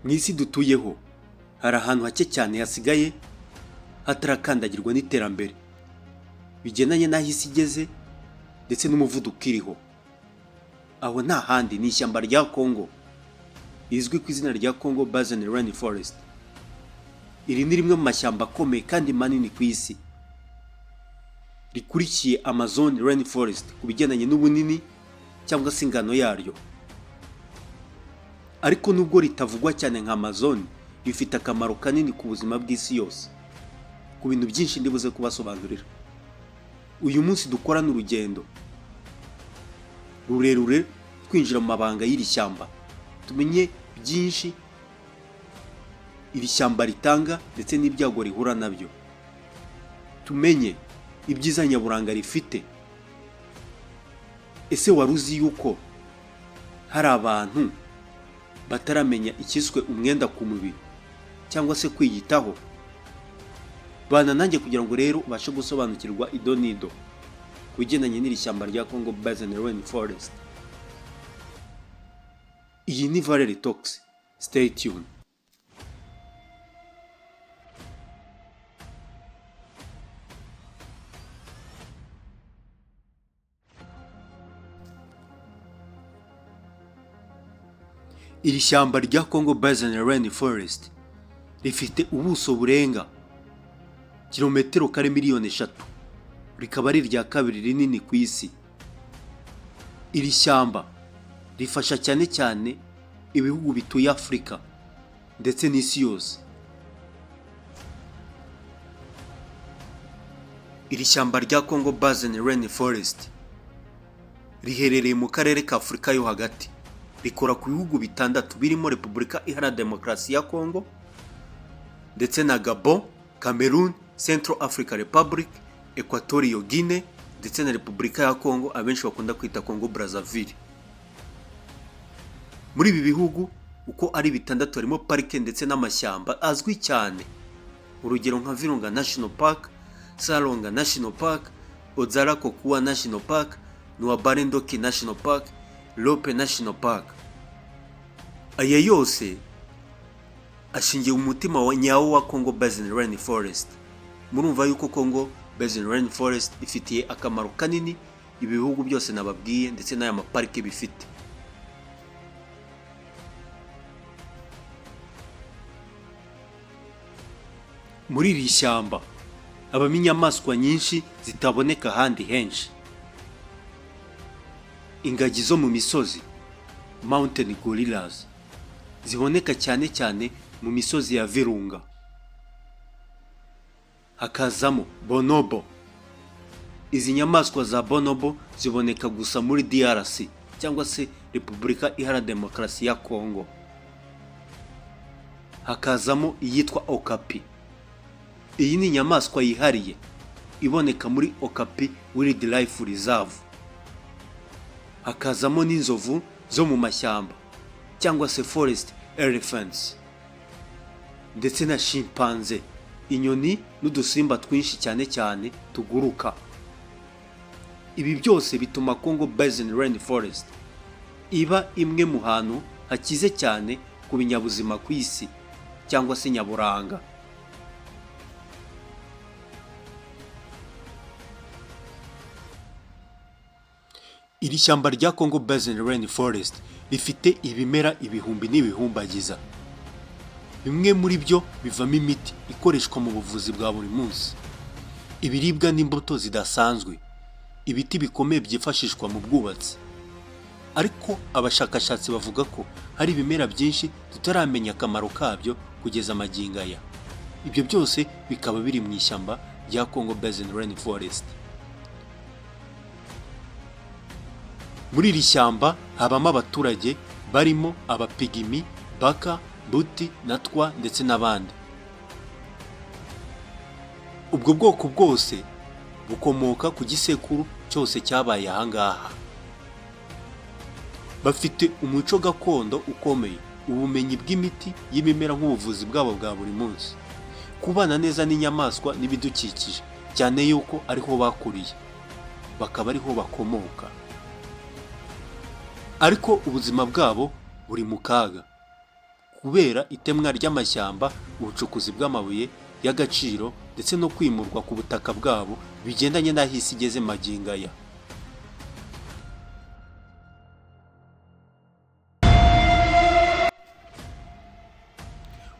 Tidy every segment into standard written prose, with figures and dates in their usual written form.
Mu isi dutuyeho hari ahantu hake cyane hasigaye hatarakandagirwa n'iterambere bigendanye n'aho isi igeze ndetse n'umuvuduko iriho. Aho nta handi, ni ishyamba rya Congo rizwi ku izina rya Congo Basin Rain Forest. Iri ni rimwe mu mashyamba akomeye kandi manini ku isi, rikurikiye Amazon Rain Forest ku bigendanye n'ubunini cyangwa se ingano yaryo. Ariko nubwo ritavugwa cyane nka Amazon, rifite akamaro kanini ku buzima bw'isi yose, ku bintu byinshi ndibuze kubasobanurira. Uyu munsi dukorana urugendo rurerure twinjira mu mabanga y'iri shyamba, tumenye byinshi iri shyamba ritanga ndetse n'ibyago rihura nabyo, tumenye ibyiza nyaburanga rifite. Ese wari uzi yuko hari abantu bataramenya icyiswe umwenda ku mubiri cyangwa se kwiyitaho? Bana nanjye kugira ngo rero ubashe gusobanukirwa ido n'ido ku bigendanye n'iri shyamba rya Congo Basin Rain Forest. Iyi ni Valerie Talks, stay tuned. Iri shyamba rya Congo Basin Rain Forest rifite ubuso burenga kilometero kare 3 miliyoni, rikaba ari irya kabiri rinini ku isi. Iri shyamba rifasha cyane cyane ibihugu bituye Afurika ndetse n'isi yose. Iri shyamba rya Congo Basin Rain Forest riherereye mu karere ka Afurika yo hagati, rikora ku bihugu bitandatu birimo Repubulika Iharanira Demokarasi ya Congo ndetse na Gabon, Cameroon, Central Africa Republic, Equatorial Guinea ndetse na Repubulika ya Congo abenshi bakunda kwita Congo Brazzaville. Muri ibi bihugu uko ari bitandatu harimo parike ndetse n'amashyamba azwi cyane, urugero nka Virunga National Park, Salonga National Park, Odzala Kokoua National Park, Nouabalé-Ndoki National Park, Lope National Park. Aya yose ashingiye umutima wa nyawo wa Congo Basin Rain Forest. Murumva yuko Congo Basin Rain Forest ifitiye akamaro kanini ibi bihugu byose nababwiye ndetse n'aya maparike bifite. Muri iri shyamba habamo inyamaswa nyinshi zitaboneka ahandi henshi. Ingagi zo mu misozi, mountain gorillas, ziboneka cyane cyane mu misozi ya Virunga. Hakazamo bonobo. Izi nyamaswa za bonobo ziboneka gusa muri DRC cyangwa se Repubulika Iharanira Demokarasi ya Congo. Hakazamo iyitwa okapi. Iyi ni inyamaswa yihariye iboneka muri Okapi Wildlife Reserve. Hakazamo n'inzovu zo mu mashyamba cyangwa se forest elephants, ndetse na chimpanzé, inyoni n'udusimba twinshi cyane cyane tuguruka. Ibi byose bituma Congo Basin Rain Forest iba imwe mu hantu hakize cyane ku binyabuzima ku isi cyangwa se nyaburanga. Iri shyamba rya Congo Basin Rain Forest rifite ibimera ibihumbi n'ibihumbagiza. Bimwe muri byo bivamo imiti ikoreshwa mu buvuzi bwa buri munsi, ibiribwa n'imbuto zidasanzwe, ibiti bikomeye byifashishwa mu bwubatsi. Ariko abashakashatsi bavuga ko hari ibimera byinshi tutaramenya akamaro kabyo kugeza magingo aya. Ibyo byose bikaba biri mu ishyamba rya Congo Basin Rain Forest. Muri iri shyamba habamo abaturage barimo Abapigimi, Baka, Mbuti na Twa ndetse n'abandi. Ubwo bwoko bwose bukomoka ku gisekuru cyose cyabaye aha ngaha. Bafite umuco gakondo ukomeye, ubumenyi bw'imiti y'ibimera nk'ubuvuzi bwabo bwa buri munsi, kubana neza n'inyamaswa n'ibidukikije, cyane yuko ariho bakuriye, bakaba ariho bakomoka. Ariko ubuzima bwabo buri mu kaga. Kubera itemwa ry'amashyamba, ubucukuzi bw'amabuye y'agaciro ndetse no kwimurwa ku butaka bwabo bigendanye n'aho isi igeze magingo aya.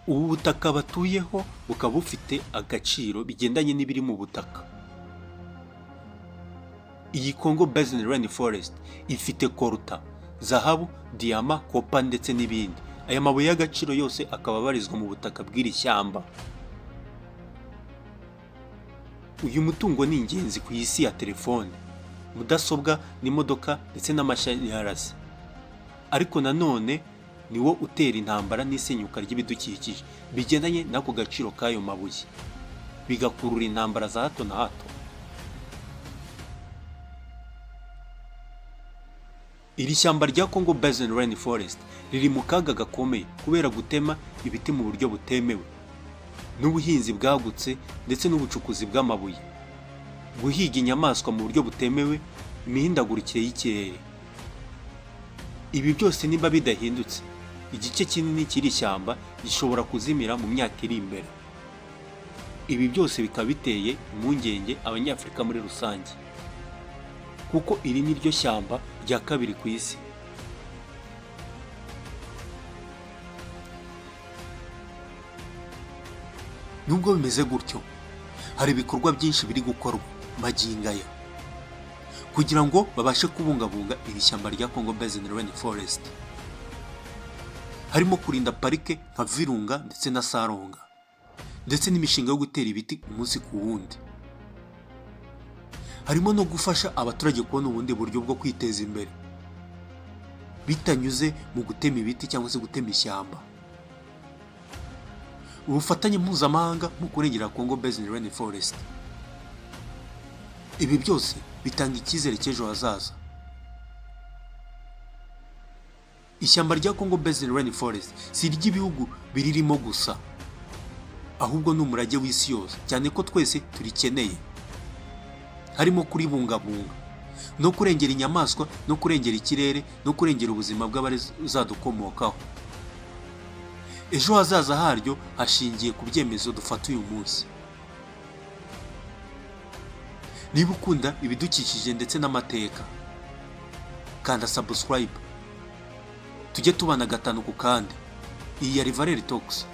Ubu butaka batuyeho bukaba bufite agaciro bigendanye n'ibiri mu butaka. Iyi Congo Basin Rainforest ifite coltan, zahabu, diyama, copper ndetse n'ibindi. Aya mabuye y'agaciro yose akaba abarizwa mu butaka bw'iri shyamba. Uyu mutungo ni ingenzi ku isi ya telefone, mudasobwa n'imodoka ndetse n'amashanyarazi. Ariko nanone ni wo utera intambara n'isenyuka ry'ibidukikije bigendanye n'ako gaciro k'ayo mabuye, bigakurura intambara za hato na hato. Iri shyamba rya Congo Basin Rainforest riri mu kaga gakomeye kubera gutema ibiti mu buryo butemewe, n'ubuhinzi bwagutse ndetse n'ubucukuzi bw'amabuye, guhiga inyamaswa mu buryo butemewe, imihindagurikire y'ikirere. Ibi byose niba bidahindutse, igice kinini cy'iri shyamba gishobora kuzimira mu myaka iri imbere. Ibi byose bikaba biteye impungenge Abanyafurika muri rusange, kuko iri ni ryo shyamba rya kabiri ku isi. Nubwo bimeze gutyo, hari ibikorwa byinshi biri gukorwa magingo aya kugira ngo babashe kubungabunga iri shyamba rya Congo Basin Rainforest. Harimo kurinda parike nka Virunga ndetse na Salonga, ndetse n'imishinga yo gutera ibiti umunsi ku wundi. Harimo no gufasha abaturage kubona ubundi buryo bwo kwiteza imbere bitanyuze mu gutema ibiti cyangwa se gutema ishyamba. Ubufatanye mpuzamahanga mu kurengera Congo Basin Rainforest. Ibi byose bitanga icyizere cy'ejo hazaza. Ishyamba rya Congo Basin Rainforest si iry'ibihugu biririmo gusa, ahubwo ni umurage w'isi yose, cyane ko twese turikeneye. Harimo kuribungabunga no kurengera inyamaswa no kurengera ikirere no kurengera ubuzima bw'abazadukomokaho. Ejo hazaza haryo hashingiye ku byemezo dufata uyu munsi. Niba ukunda ibidukikije ndetse n'amateka, kanda subscribe, tujye tubana gatanu ku kandi. Iyi yari Valeri Talks.